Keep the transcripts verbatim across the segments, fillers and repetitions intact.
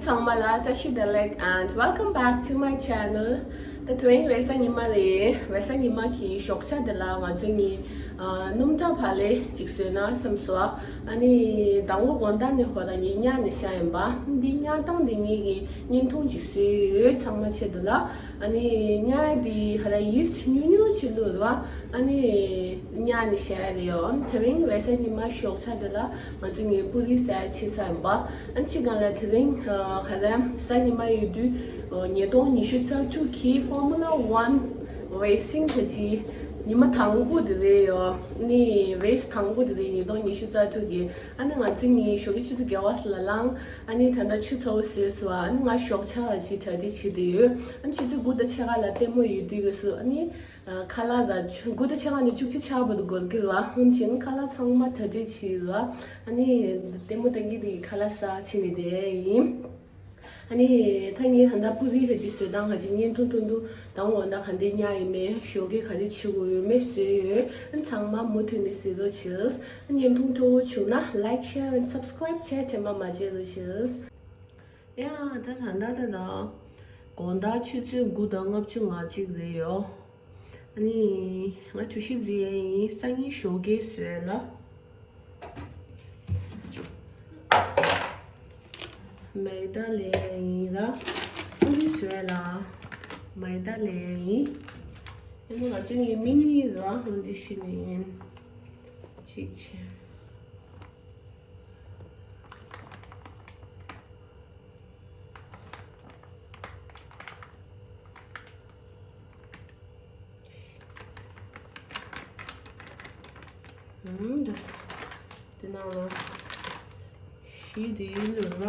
ཚང་མ་ལ་བཀྲ་ཤིས་བདེ་ལེགས། And welcome back to my channel. ད་དེ་རིང་རེས་གཟའ་ཉི་མ་རེད། རེས་གཟའ་ཉི་མ་གི་ཞོགས་ཇ་དེ་ལ་ང་ཚོ་གཉིས་ཨ་སྣུམ་ཁྲག་བག་ལེབ་ཅིག་བཟོས་ན་བསམ་སོང་། ཨ་ནི་དང་པོ་དགོང་དག་ནས་ཧོ་ལ་ངས་བརྙན་ནས་བཞག་ཡིན་པ། འདི་བརྙན་སྟངས་འདི་ངེད་ཀྱིས་བརྙན་ཐུང་ཅིག་བཟོས་ཡོད། ཚང་མ་ཆེད་དུ་ལ། ཨ་ནི་བརྙན་འདི་ཧ་ལ་ཡིས་ཉུང་ཉུང་ཅིག་བླུགས་ར། ཨ་ནི་བརྙན་ནས་བཞག་ཡ་རེད་ཡོ། དེ་རིང་རེས་གཟའ་ཉི་མ་ཞོགས་ཇ་དེ་ལ་ང་ཚོ་གཉིས་པུ་རི་ཟ་ཡ་ཕྱིན་ཚར་ཡིན་པ། ཨ་ནི་ཅི་གང་ལ་དེ་རིང་ཧ་ལམ་གཟའ་ཉི་མ་ཡོད་དུས་ཉིས་སྟོང་ཉི་ཤུ་རྩ་དྲུག་གི་Formula One Racing ད་ཅི་ཉི་མ་དང་པོ་དེ་རེད་ཡོ། ནི་རེས་དང་པོ་དེ་རེད། ཉིས་སྟོང་ཉི་ཤུ་རྩ་དྲུག་གི། ཨ་ནི་ང་ཚོ་གཉིས་ཞོགས་ཀས་ཆུ་ཚོད་བརྒྱད་པ་ཙམ་ལ་ལངས། ཨ་ནི་ད་ལྟ་ཆུ་ཚ་པོ་བཟོས་སོང་། ཨ་ནི་ང་ཞོགས་ཇ་ཅིག་གྲ་སྒྲིག་བྱེད་དུ་ཡོད། ཨ་ནི་ཆུ་ཚོད་དགུ་དང་ཕྱེད་ཀ་ལ་ལྟད་མོ་ཡོད་དུས་སྐབས་སུ། ཨ་ནི་ཨ་ཁ་ལག་དང་དགུ་དང་ཕྱེད་ཀ་ནས་བཅུ་གཅིག་ཆགས་པ་དུ་འགོར་གི་རེད་བ། འོན་ཀྱང་ཁ་ལག་ཚང་མ་གྲ་སྒྲིག་བྱས་ར། ཨ་ནི་ལྟད་མོ་ལྟ་གི་དེ་ཁ་ལག་ཟ་ཕྱིན་ནས་བསྡད་ཡིན། ཨ་ནི་ད་ངས་ད་ལྟ་པུ་རི་ག་ཅིག་བཟོས་སྟངས་ག་ཅིག་བརྙན་ཐུང་ཐུང་དུ་དང་འོ་ན་ག་འདྲས་ཉར་ཡིན་མིན། ཞོགས་ཀས་ག་རེ་བྱེད་དགོས་ཡོད་མེད་བཟོས་ཡོད། ཨ་ནི་ཚང་མ་མུ་མཐུད་ནས་གཟིགས་རོགས་བྱེད། ཨ་བརྙན་ཐུང་སྤྲོ་བོ་བྱུང་ན་like, share and subscribe བྱས་དྲན་པ་མ་བརྗེད་རོགས་བྱེད། ཡ་ད་ད་ད་ད་ད་དགོང་དག་ཆུ་ཚོད་དགུ་དང་ལྔ་བཅུ་ང་གཅིག་རེད་ཡོ། ཨ་ནི་ང་གྲོ་ཞིབ་བཟི་ཡས་ཡིན། སང་ཉིན་ཞོགས་ཀས་བཟོས་ལ། མེ་ད་ལས་ཡིན་ལ། ཨུ་རི་བཟོས་ལ། མེ་ད་ལས་ཡིན། ཨ་ནི་ང་ཚོ་ངའི་མི་གཉིས་ར་ཧོན་དི་ཤི་ནི་ཡིན། གཅིག་བྱས། ཨང་། འདི་ནང་ལ་བཞི་དེ་ལོས་ལ།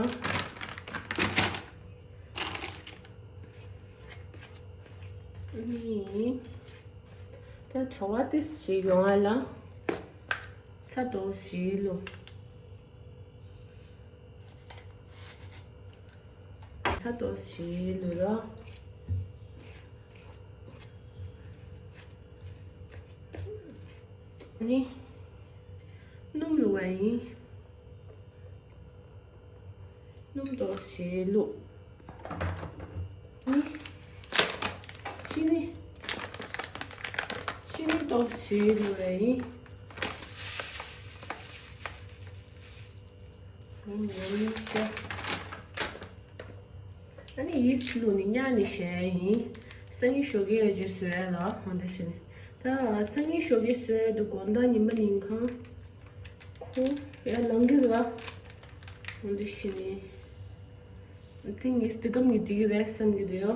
ཨ་ནི་ད་བྲོ་བ་ཏིས་ཞིག་ཡོང་ང་ལ། ཚ་ཏོ་ཞིག་ལོ། ཚ་ཏོ་ཞིག་ལོ་ར། ནི། སྣུམ་ལོ་བ་ཡིན། སྣུམ་ཏོག་ཞིག་བླུགས། ནི། ཅི་ནི། ཅི་ནི་ཏོག་ཞིག་བླུགས་ར་ཡིན། ཨ་ནི་ཡིས་བླུགས་ནི་ཉར་ནི་བྱས་ཡིན། སང་ཉིན་ཞོགས་ཀས་ཡོད་ཅེས་བཟོས་ཡ་ལ་འོ་འདི་བྱས་ནི། ད་སང་ཉིན་ཞོགས་ཀས་བཟོས་ཡ་དུ་དགོང་དག་ཉི་མ་ཉིན་གང་ཁོ་ཡ་ལང་གི་ར། འོ་འདི་བྱས་ནི། ཏིང་ངེས་ཏི་ཀམ་གི་དེ་གི་རེད་བསམ་གི་འདུག་ཡོ།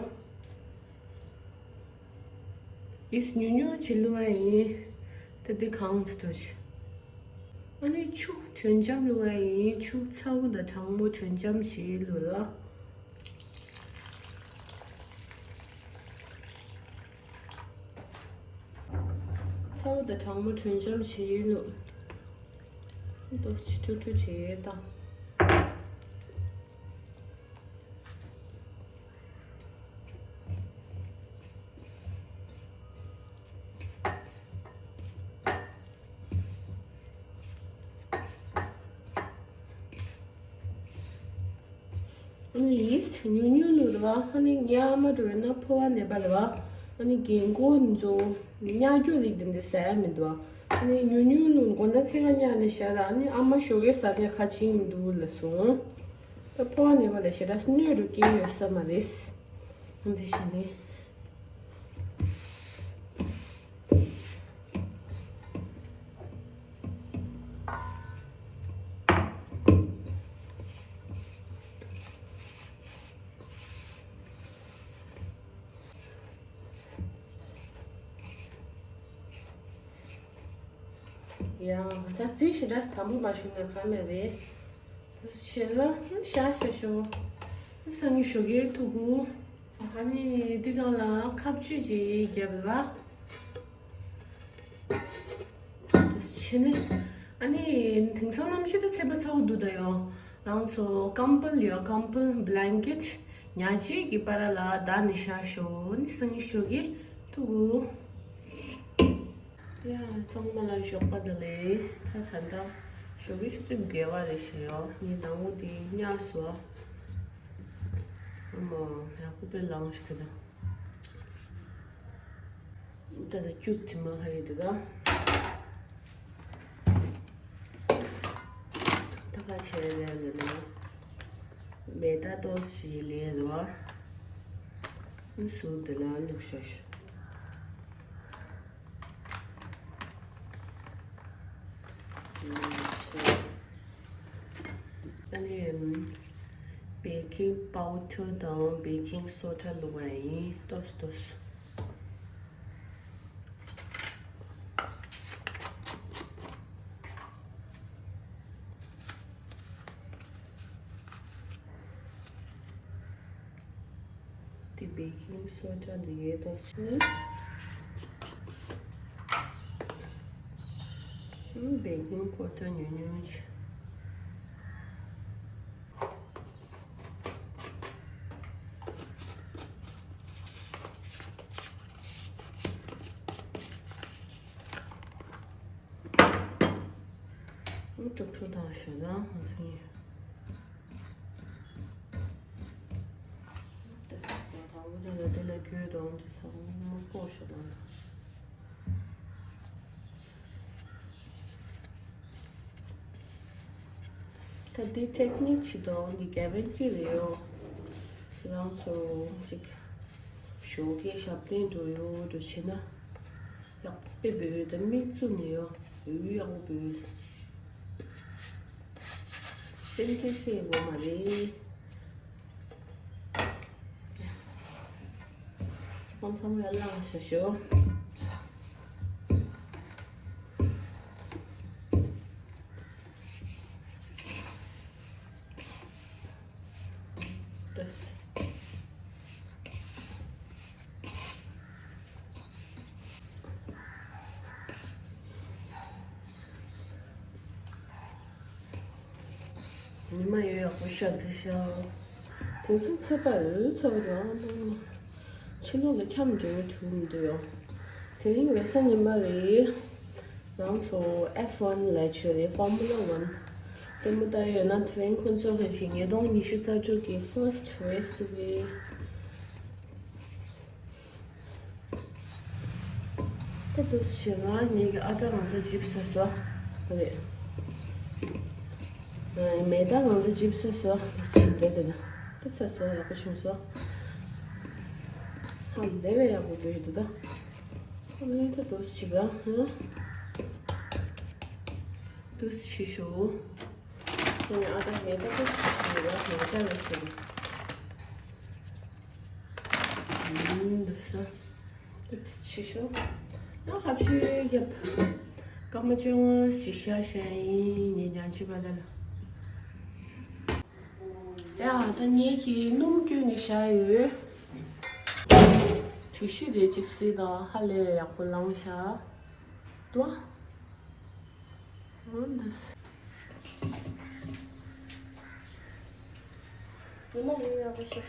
ཡིས་ཉུང་ཉུང་ཅིག་བླུགས་པ་ཡིན། ད་འདི་གང་སྟོ་ཆེ། ཨ་ནི་ཆུ་དྲོན་འཇམ་བླུགས་པ་ཡིན། ཆུ་ཚ་པོ་དང་གྲང་མོ་དྲོན་འཇམ་ཞིག་བླུགས་ལ། ཚ་པོ་དང་གྲང་མོ་དྲོན་འཇམ་ཞིག་བླུགས། ཏོག་ཙམ་ཁྲུ་ཁྲུ་བྱས་ད། ཨ་ནི་ཡིས་ཉུང་ཉུང་ལུ་རེད་བ། ཨ་ནི་ཉག་མ་འགྲོ་བས་ན་ཕོ་བ་ནད་པ་རེད་བ། ཨ་ནི་རྒན་གོག་ཚོ་ཉག་རྒྱུ་རིགས་འདི་འདི་ཟ་ཡ་མི་འདུག་ཨ་ནི་ཉུང་ཉུང་ལུ་དགོང་དག་ཚེ་ག་ཉག་ནས་བཞག་ལ། ཨ་ནི་ཨ་མ་ཞོགས་ཀས་ཟ་ནས་ཁ་ཆིང་འདུག་ལ་སོང་། ད་ཕོ་བ་ནད་པ་ལ་ཞེ་དྲག་གནོད་རུ་སྐྱེལ་ཡོད་ས་མ་རེད། འདི་བྱས་ནས། ཡ། ད་རྩིས་ཞེ་དྲག་དམ་པོ་མ་བྱུང་ན་ག་མེད་རེད། ད་ཞེ་ལ་ཤ་ཤ་ཤོ། སང་ཉིན་ཞོགས་ཀས་ཐུག་གོ། ཨ་ནི་དེ་གང་ལ་ཁ་གཅོད་ཅིག་རྒྱབ་ལ། བྱས་ནས། ཨ་ནི་དེང་སང་གནམ་གཤིས་ད་ཚད་པ་ཚ་བོ་འདུག་ད་ཡོ། རང་ཚོ་ཀམ་པལ་ཡོད། ཀམ་པལ་བྷ་ལན་ཀེཊ་ཉལ་ཆས་ཀྱི་བར་ལ་བདག་ནི་ཤ་ཤོ། ཨ་ནི་སང་ཉིན་ཞོགས་ཀས་ཐུག་གོ། ཡ། ཚང་མ་ལ་ཞོགས་པ་བདེ་ལེགས། ད་ད་ལྟ་ཞོགས་ཀས་ཆུ་ཚོད་བརྒྱད་པ་རེད་ཤག་ཡོ། ངའི་ནང་མོ་དེ་ཉལ་སོང་། མོ་ཡག་པོ་དཔེ་ལངས་ཤི་དེ་ད། ད་ད་སྐྱུག་དྲི་མ་ཧ་ཡི་དེ་ད། ད་ཁ་ཆེ་རེ་ལེ་ན། མེ་ད་ཏོ་ཞི་ལེ་རོ། སུ་དེ་ལ་ལུག་ཤ་ཤ། ཨ་ནི་བེ་ཀིང་པའུ་ཌར་དང་བེ་ཀིང་སོ་ཌ་བླུགས་པ་ཡིན། ཏོག་ཙམ་ཏོག་ཙམ། དེ་བེ་ཀིང་སོ་ཌ་འདི་ཡོད་དོ་ཆི་ནི། ཨུམ། བེ་ཀིང་པའུ་ཌར་ཉུང་ཉུང་ཅིག། ཨུམ། དཀྲུག་དཀྲུག་བཏང་ཞོག་ད་ང་ཚོ་གཉིས། དེ་ལ་རྒྱུས་དང་དེ་ཚང་མ་སྤོ་ཞོག་ད། ད་འདི་ཊེག་ནིག་ཅིག་དང་འདི་ག་བན་ཅི་རེད་ཡོ། ཁྱེད་རང་ཚོ་ཅིག་ཞོགས་ཀས་ཞབས་བརྟན་འགྲོ་ཡོ་འགྲོ་བྱེད་ན་ཡག་པོ་དཔེ་འབུལ་ཡོད། ད་མིག་བཙུམ་ནས་ཡོ་འོད་ཡག་པོ་འབུལ་ཡོད། སེམས་ཁྲལ་བྱེད་དགོས་མ་རེད། ཁོང་ཚང་མ་ལ་བླངས་ཞུ་ཞུ། ཉི་མ་ཡོད་ཡག་པོ་ཤར་དེ་ཤར། དེང་སང་ཚོད་དཔག་འོས་ཚོད་དཔག་རང་གཏོང་། ཕྱི་ལོགས་ལ་འཁྱམས་འགྲོ་ཡོད་ཐུག་མི་འདུག་ཡོ། དེ་རིང་རེས་གཟའ་ཉི་མ་རེད། ང་ཚོ་ཨེཕ་ཝན་ལས་ཆོད་རེད། ཧྥོར་མུ་ལ་ཝན། ལྟད་མོ་ལྟ་ཡོད་ན་དེ་རིང་ཁོང་ཚོ་ལྷན་ཅིག་ཉིས་སྟོང་ཉི་ཤུ་རྩ་དྲུག་གི་ཕར་སི་ཊི་རེས་དེ་རེད། ད་དུ་ཞེ་ང་ངེད་ཀྱི་ཨ་ཏྲ་ང་ཚོ་ཇིབ་ས་སོ། རེད། མེ་ད་ང་ཚོ་ཇིབ་ས་སོ། ད་ཕྱིན་བསྡད་དེ་ན། ད་ཚ་སོ་ཡག་པོ་བྱུང་སོ། ཧ་ལས་པའི་ཡག་པོ་འདུག་ཡོད་འདུག་ད། ཨ་ནི་ད་དུ་ཞིག་ལ་ཧ། དུ་ཞིག་ཞུ། ཨ་ནི་ཨ་ད་མེ་ད་དུ་ཞིག་ཞུ་ལ་མེ་ད་ལ་ཞིག་ལ། འདི་ས། ཕྱི་ཤོག་ཡང་ཧབ་ཤུ་རྒྱབ། སྐར་མ་བཅོ་ལྔ་ཞིག་ཤར་ཤར་ཡིན་ཉེ་རྒྱང་ཆེ་བ་ལ་ལ། ཡ་ད་ངེད་ཀྱིས་སྣུམ་བསྐྱོན་ནས་བཞག་ཡོད། གྲུ་བཞི་རེ་གཅིག་སྲིད་དང་ཧ་ལས་ཡག་པོ་ལངས་ཤག་དོ། འོ་འདི། ཉི་མ་ཡིན་ཡག་པོ་ཤོག་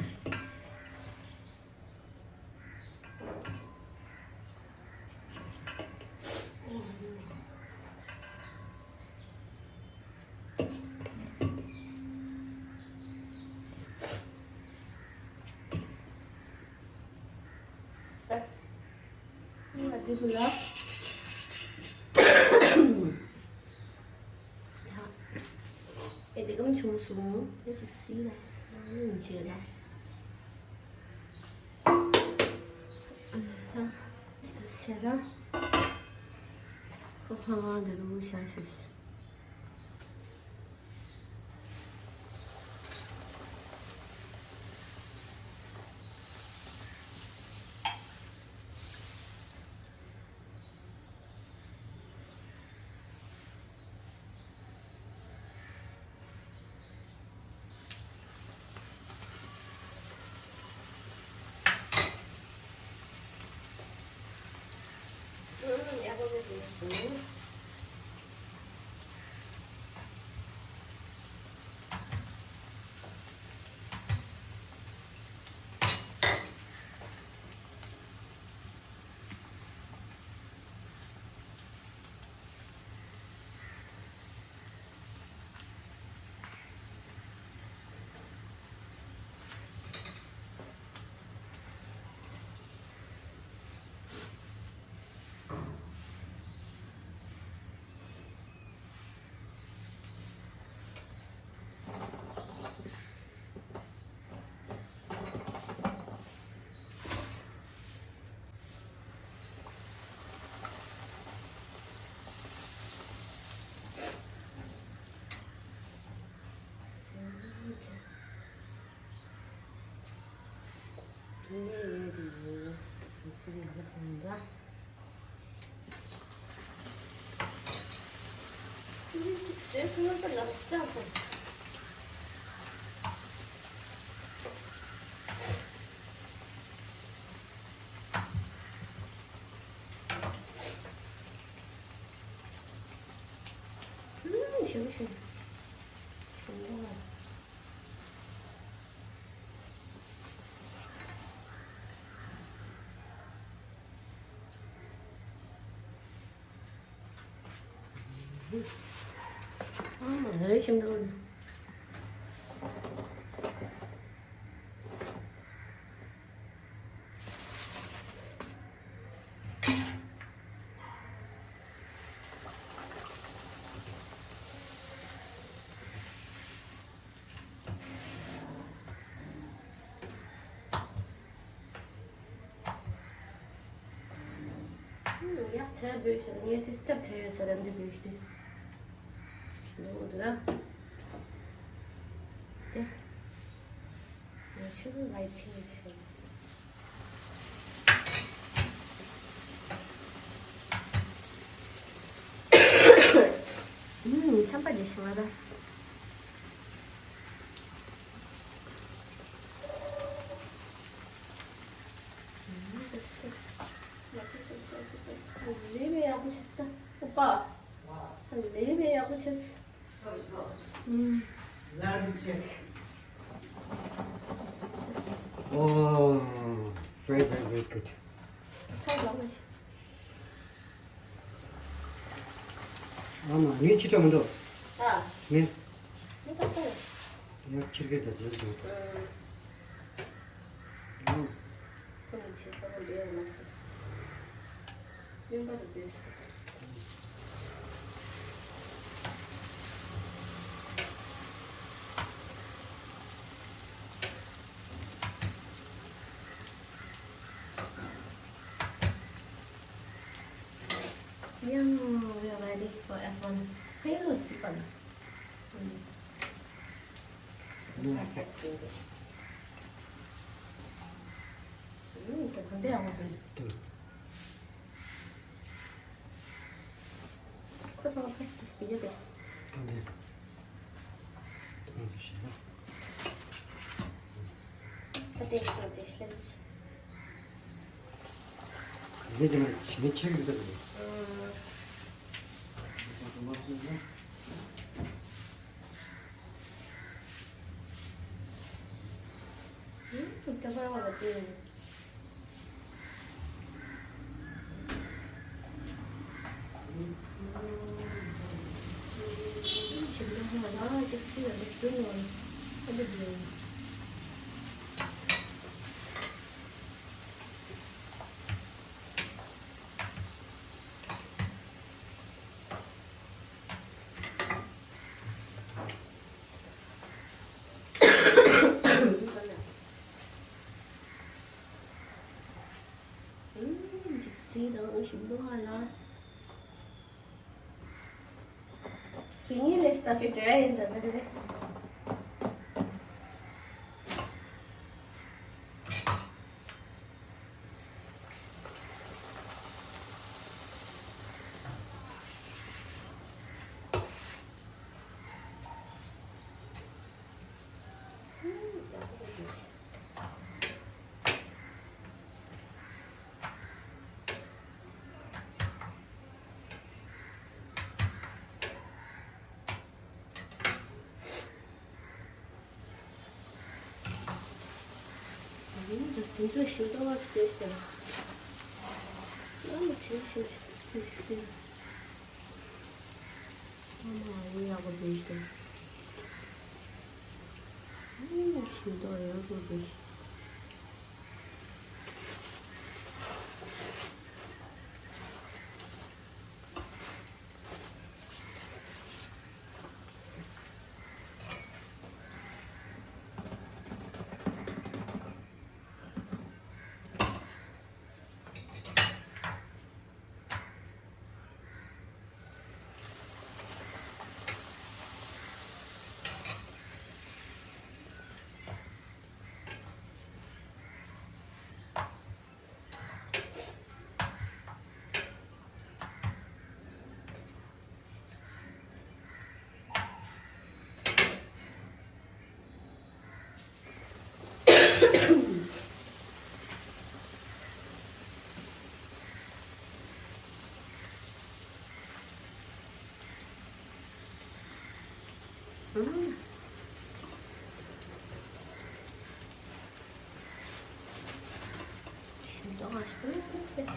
ཨེ་དེ་གམ་ཆུང་སོང་། དེ་ཅིག་སྲིད་ལ། ཨ་ནི་མི་བྱེད་ལ། ཨ་ད་དེ་བྱེད་ལ། ཁོ་ཧ་ལས་དེ་རུ་བཞག་ཞུ། ནས་ཡོད་དེ་ཡོད། ཡོད་ཁུལ་ཡག་པོ་སོང་འདུག་ཨ། ཁྱོད་ཅིག་བཟོས་སོང་ན་ད་ལག་ས་ཁོ། ཨུམ། ཞིམ་པོ་ཞིམ། ཞིམ་པོ་ལ། ཨ་མ་ལོས་ཞིམ་འདུག་ཡག་ཆ་བོས་ཤག་ངས་དེ་སྐྲབ་བྱས་ཡོད་ས་རེད་འདི་བོས་ཤག་ཞིམ་པོ་འདུག་ཨ། དེ། ང་ཆུ་ལ་ཡི་ཆིང་ཡི་ཆིང་། ཨུམ། ཆམ་པ་འདི་ཞིམ་པ་ར། ཨུམ། ལས་མེད་ཡག་པོ་བྱས་ད། ཨོ་པ། ལས་མེད་ཡག་པོ་བྱས། ཨུམ། Learn to check. Oh, very, very, very good. ཚར་ལོངས་ཤིག་ཨ་མ། ངས་ཁྱི་ཁྲོ་མི་འདུག་ཨ། ངས། ངས་ཚར་ཚར། ཡང་ཁྱི་རྒན་དང་བྱེད་བྱུང་། ཨ། ཁོ་ནི་ཆེ་ཁོ་རང་བསྡད་ཡོད་མ་ཟད། སྨྱོན་པ་རུ་བསྡད་སོང་། Young, we are ready for F one. ཕ་ཡུལ་ལ་གཅིག་པ་ན། No effect. ཡང་ད་ག་འདྲ་ཡག་པོ་འདུག་ཁོ་ཚང་མ་ཕ་སི་ཕ་སི་བི་ཡ་དེ། ག་འདྲ། ད་དེ་ཤོ་དེ་ཤེས། ཟེར་གྱི་མ་རེད། མི་ཁྱེར་གི་འདུག་ཨུམ། ཇི་སི་དང་ཞིམ་པོ་ཧ་ལ། ཁྱེད་གཉིས་ལས་ལྟ་གི་འདྲ་ཡིན་ཟེར་ནི་རེད། ཡིན་ད་དེ་ཚོ་ཞིག་ཏོ་བ་ཅི་ལྟར་ཞིག་ཡང་མི་བྱེད་ཞིག་ཏོ་ཞིག་སེ། ཨ་མ་ཡིན་ཡག་པོ་བྱེད་ཞིག་ཏོ། ཨུ་ཞིག་ཏོ་ཡག་པོ་བྱེད་ཞིག་ཨུམ། ཞིམ་ཏོག་ང་ཞིག་ཏུ།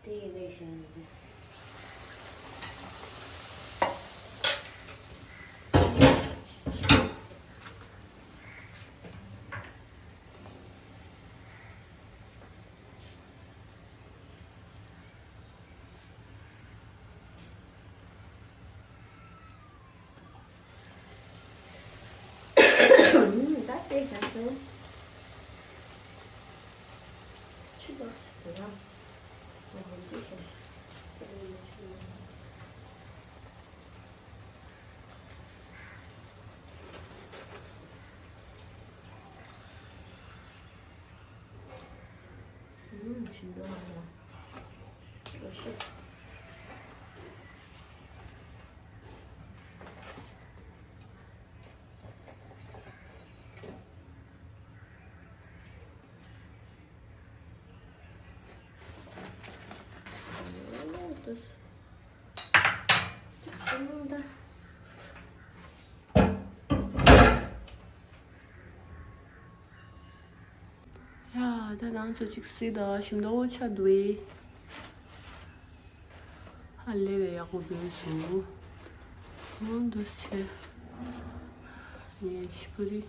དེ་ཡི་ལས་བྱུང་ཡིན། ད་བསྲེགས་བཞག་སོང་། ཕྱི་ལོགས་སུ་དེ་རང་། ང་ཧོན་ཅི་ཤོར། ཨུམ། ཞིམ་འདུག་ཨ་ལ། འོ་ཤེས། འོ་ཏོ། ཅིག་སོང་ད། ཡ། ད་ང་ཚོ་ཅིག་བསྲེགས་དང་ཞིམ་འདུག་ཆ་འདུག་ཨེ། ཧ་ལས་པའི་ཡག་པོ་བཟོས་སོང་། འོ་འདུག་སེ་བྱས། ངས་ཕྱི་པུ་རི།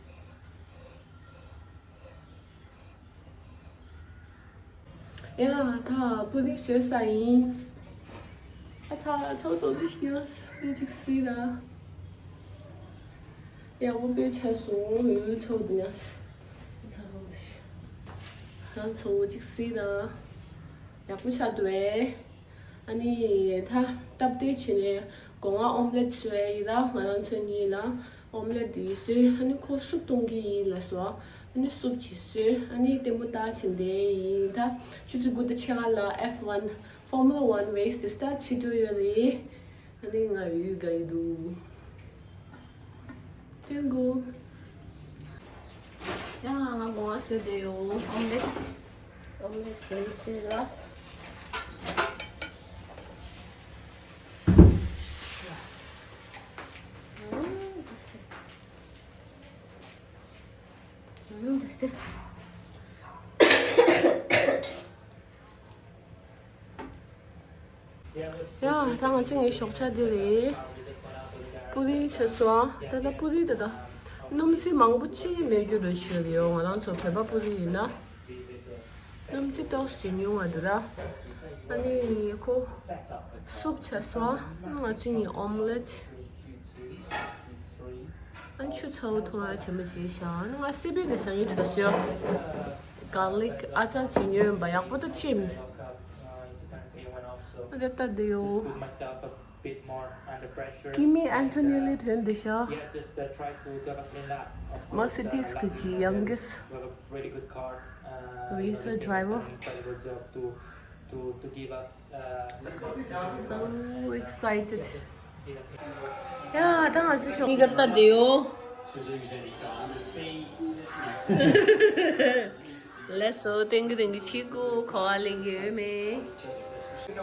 ཡ། ད་པུ་ཌིང་བཟོས་ཚར་ཡིན། ཨ་ཚ་ཚ་བོ་ཚོ་འདི་ཞིག་ཡོད། འདི་ཅིག་བསྲེགས་དང་། ཡག་པོ་དཔེ་ཆགས་སོང་། འོ་ཚ་བོ་འདི་ཉག་ཚ་བོ་འདི་ཞིག་ཨ་ཚ་བོ་ཅིག་བསྲེགས་དང་། ཡག་པོ་ཆགས་འདུག་ཨེ། ཨ་ནི་ད་སྟབས་བདེ་བྱས་ནས་སྒོ་ང་ཨོམ་ལེ་ཊི་བཟོས་ཡིན་ད། ང་རང་ཚོ་གཉིས་ལ་ཨོམ་ལེ་ཊི་འདི་བཟོས། ཨ་ནི་ཁོ་སུབ་གཏོང་གི་ཡིན་ལབ་སོང་། ཨ་ནི་སུབ་ཅིག་བཟོས། ཨ་ནི་ལྟད་མོ་ལྟ་བྱས་བསྡད་ཡིན་ད། ཆུ་ཚོད་དགུ་དང་ཕྱེད་ཀ་ལ་F one Formula One race དེ་སི་ཊར་བྱེད་འགྲོ་ཡོད་རེད། ཨ་ནི་ང་ཡུལ་དགའ་ཡི་འདུག Thank you. ཡང་ང་སྒོ་ང་བཟོས་བསྡད་ཡོད། ཨོམ་ལེ་ཊི། ཨོམ་ལེ་ཊི་བཟོས་བཟོས་ལ། ཨུམ། འདུག་སེ། ཡ། ད་ང་ཚོ་ངའི་ཞོགས་ཇ་འདི་རེད། པུ་རི་བྱས་སོང་། ད་ལྟ་པུ་རི་ད་ལྟ་སྣུམ་འཛིན་མང་པོ་ཅིག་མེད་རྒྱུ་འགྲོ་བྱས་ཡོད། ང་རང་ཚོ་བོད་པ་པུ་རི་ཡིན་ན། སྣུམ་འཛིན་ཏོག་ཙམ་ཉུང་བ་འདུག་ད། ཨ་ནི་ཁོ་སུབ་བྱས་སོང་། ང་ཚོ་ངའི་ཨོམ་ལེཊ། ཨ་ཆུ་ཚ་བོ་འཐུང་ཡ་བྱེད་མ་བྱེད་ཤག་ཨ་ནི་ང་སི་པན་ནས་ཟ་ཡི་བྲོས་སོང་། གར་ལིག་ཨ་ཅར་ཅིག་ཉོས་ཡིན་པ་ཡག་པོ་ད་ཅིམ། ཨ་དེ་ལྟ་དེ་ཡོ། Kimi Antonelli དོན་དེ་ཤག Mercedes གི་ཅི་youngest racer driver. So excited. ཡ་ད་ང་ཚོ་ཤོག་གཉིས་ཀ་ལྟ་དེ་ཡོ། ལས་སོ་ཏེང་གི་རིང་གི་ཕྱི་གུ་གོ་བ་ལེན་གི་ཡོད་མེད།